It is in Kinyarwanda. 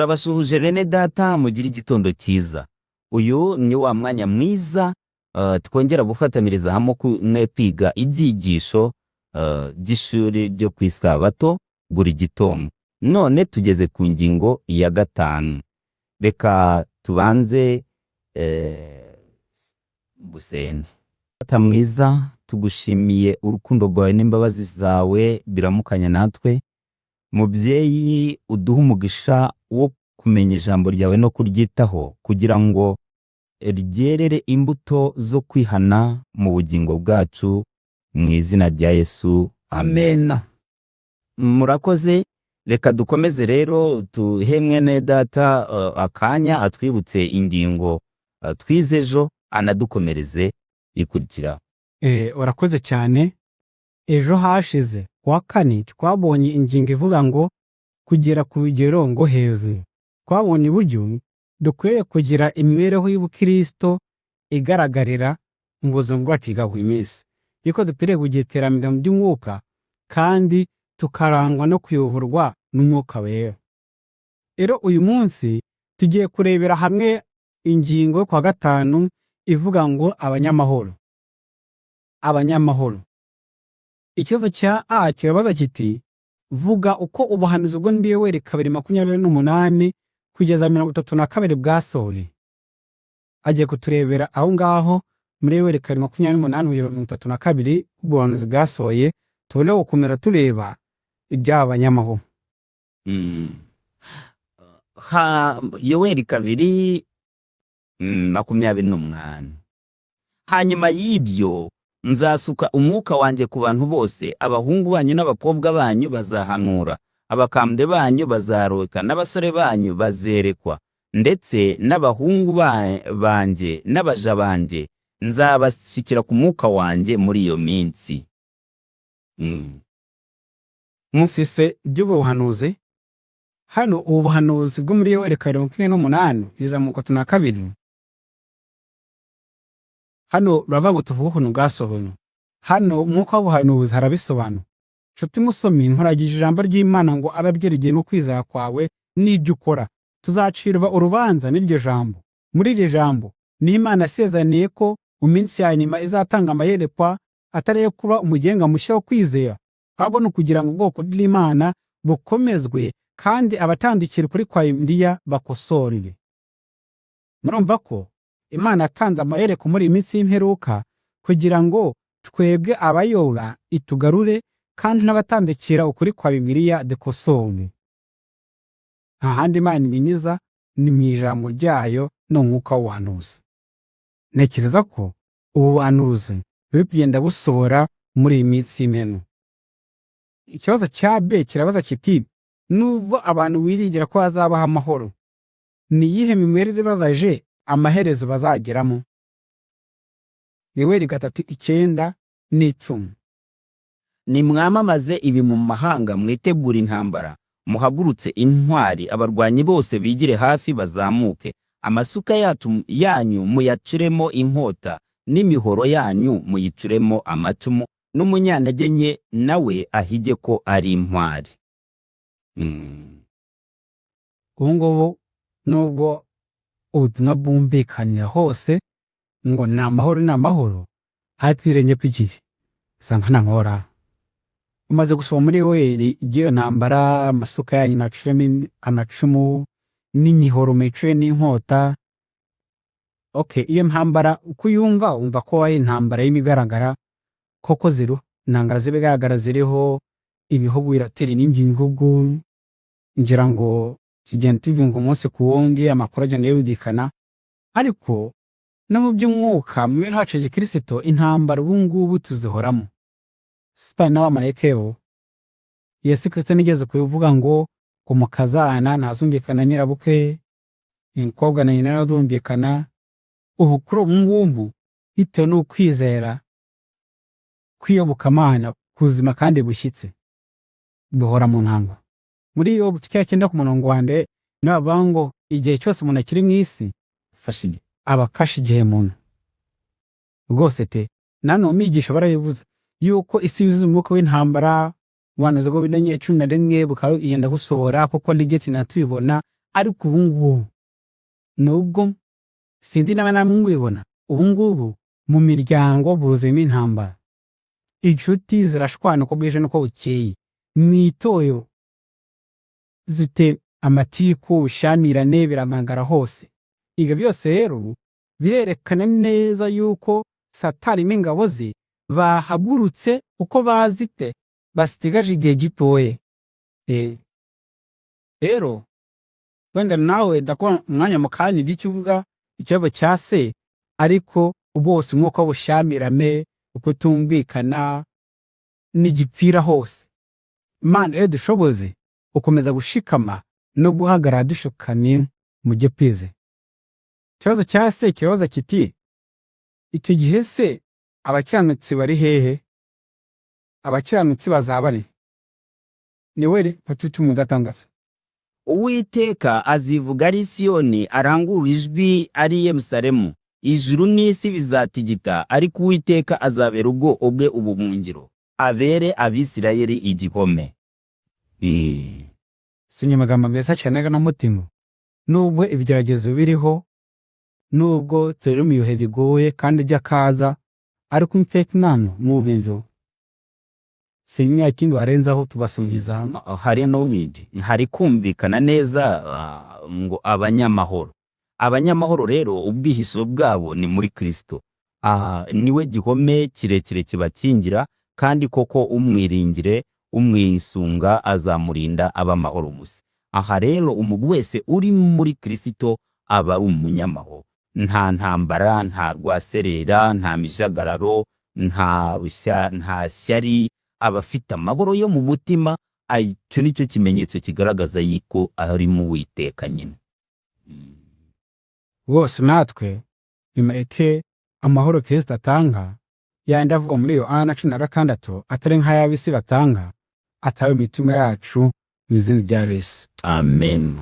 Turabasuhuje bene data, mugire igitondo cyiza. Uyu ni wa mwanya mwiza twongera gufataniriza hamwe kwiga ibyigisho by'ishuri ryo ku Isabato buri gitondo. None tugeze ku ngingo ya gatanu. Reka tubanze gusenga. Data mwiza, tugushimiye urukundo rwawe n'imbabazi zawe biramukanya natwe. Mubyeyi, uduhe umugisha wo kumenya ijambo ryawe no kuryitaho kugira ngo ryerere imbuto zo kwihana mu bugingo bwacu, mu izina rya Yesu, amen. Murakoze. Reka dukomeze rero, tuhe mwene data akanya atwibutse ingingo twize ejo, anadukomereze ikurikira. Urakoze cyane. Ejo hashize kuwa kane twabonye ingingo ivuga ngo kugera ku rugero ngo hejuru. Twabonye uburyo dukwiye kugira imibereho y'ubukristo igaragarira mu buzima bwacu bwa buri minsi, yuko dukwiriye kugira iterambere mu by'umwuka kandi tukarangwa no kuyoborwa n'Umwuka Wera. Rero uyu munsi tugiye kurebera hamwe ingingo yo kuwa gatanu ivuga ngo abanyamahoro. Abanyamahoro. Ikibazo cya A kirabaza kiti: "Vuga uko ubuhanuzi bwo muri Yoweri 2:28 kugeza 32 bwasohoye." Agiye kuturebera aho ngaho muri Yoweri 2:28 kugeza 32 ubuhanuzi bwasohoye, tubone gukomera tureba iby'aba banyamahoro. Ha, Yoweri 2:28: "Hanyuma y'ibyo nzasuka umwuka wanjye ku bantu bose. Abahungu banyu n'abakobwa banyu bazahanura, abakambwe banyu bazarota, n'abasore banyu bazerekwa. Ndetse n'abahungu banjye n'abaja banjye nzabashyikira ku mwuka wanjye muri iyo minsi." Mufise iby'ubu buhanuzi hano, ubu buhanuzi bwo muri Yoweri 2:28 kugeza 32. Hano baravuga ngo tuvuge ukuntu bwasohoye. Hano umwuka w'ubuhanuzi harabisobanura. Nshuti musomyi, nkuragije ijambo ry'Imana ngo abe abyeregeye no kwizera kwawe n'ibyo ukora. Tuzacirwa urubanza n'iryo jambo. Muri iryo jambo ni Imana yasezeraniye ko mu minsi ya nyuma izatanga amayerekwa, atari ayo kuba umugenga mushya wo kwizera, ahubwo ni ukugira ngo ubwoko bw'Imana bukomezwe kandi abatandikira ukuri kwa Bibiliya bakosorwe. Murumva ko Imana yatanze amayerekwa muri iyi minsi y'imperuka kugira ngo twebwe abayoba itugarure, kandi n'abatandikira ukuri kwa Bibiliya dukosorwe. Nta handi Imana ibinyuza, ni mu ijambo ryayo no mu mwuka w'ubuhanuzi. Ntekereza ko ubu buhanuzi buri kugenda busohora muri iyi minsi y'imperuka. Ikibazo cya B kirabaza kiti: "Nubwo abantu biringira ko hazabaho amahoro, ni iyihe mimerere ibabaje amaherezo bazageramo?" Yoweri 3:9 n'10. "Nimwamamaze ibi mu mahanga, mwitegure intambara, muhagurutse intwari, abarwanyi bose bigire hafi bazamuke. Amasuka yacu yanyu muyacuremo inkota, n'imihoro yanyu muyicuremo amacumu, n'umunyantege nke nawe ahige ko ari intwari." Ubu ngubu nubwo ubutumwa bwumvikanira hose ngo ni amahoro, ni amahoro, ariko iyo urebye ko igihe usanga nta mahoro ahari. Umaze gusoma muri Yoweri iby'iyo ntambara, amasuka yanyu nacuremo amacumu n'imihoro muyicure n'inkota. Okay, iyo ntambara uko uyumva, wumva ko ari intambara y'ibigaragara koko ziriho. Intambara z'ibigaragara ziriho, ibihugu biratera ibindi bihugu, ngira ngo tugenda tubyumva umunsi ku wundi, amakuru agenda yumvikana. Ariko no mu by'umwuka, mu mibereho yacu ya gikristo, intambara ubu ngubu tuzihoramo. Satani n'abamarayika bo, Yesu Kristo nigeze kubivuga ngo umukazana ntazumvikana nyirabukwe, umukobwa na nyina ntazumvikana. Ubu kuri ubu ngubu, bitewe n'ukwizera kw'iyobokamana kuzima kandi bushyitse, duhora mu ntambara. Muri Yobu 9 ku murongo wa mbere niho bavuga ngo igihe cyose umuntu akiri mu isi Fashe igihe. aba afashe igihe muntu rwose te. Nano mu migisha barabivuze yuko isi yuzuye umwuka w'intambara, ubuhanuzi bwo binanye 11 bukaba bugenda busohora kuko n'igihe tugenda tubibona. Ariko ubu ngubu nubwo sinzi niba namwe mubibona, ubu ngubu mu miryango buzuyemo intambara, inshuti zirashwana uko bwije n'uko bukeye, mu itorero zite amatiku, ubushyamirane biramangara hose. Ibyo byose rero birerekana neza yuko Satani n'ingabo ze bahagurutse uko bazi pe basigaje igihe gitoye. Rero wenda nawe ndakuha umwanya mu kanya icyo uvuga ikibazo cya se, ariko bose umwuka w'ubushyamirane, ukutumvikana n'igipfira hose. Imana iyo dushoboze gukomeza gushikama no guhagarara dushikamye mu byo twize. Ikibazo cya se kirabaza kiti: icyo gihe se abakiranutsi bari hehe? Abakiranutsi bazaba ari Neweri 3:16. Uwiteka azivuga ari i Siyoni, arangurura ijwi ari i Yerusalemu. Ijuru n'isi bizatigita, ariko Uwiteka azabera ubwoko bwe ubuhungiro, abere Abisirayeli igihome. Si amagambo meza cyane n'umutima. Nubwo ibigeragezo biriho, nubwo turi mu bihe bigoye kandi by'akaza, ariko Uwiteka Imana mu bintu si imyaka kindi warenzaho tubasubiza hano. Hari n'ubindi hari kumvikana neza, ngo abanyamahoro, abanyamahoro rero ubwihisho bwabo ni muri Kristo. Niwe gihome kirekire kibakingira, kandi koko umwiringire, umwisunga azamurinda aba amahoro musa. Aha rero umuntu wese uri muri Kristo aba ari umunyamahoro. Nta ntambara, nta rwaserera, nta mijagararo, nta bushya, nta shyari, aba afite amahoro yo mu mutima. Icyo ni cyo kimenyetso kigaragaza yuko ari mu Uwiteka nyine. Bose natwe nimureke amahoro Kristo atanga, yandi avuga muri Yohana 16, atari nk'ay'ab'isi batanga, atabe mu mitima yacu, mu izina rya Yesu. Amen.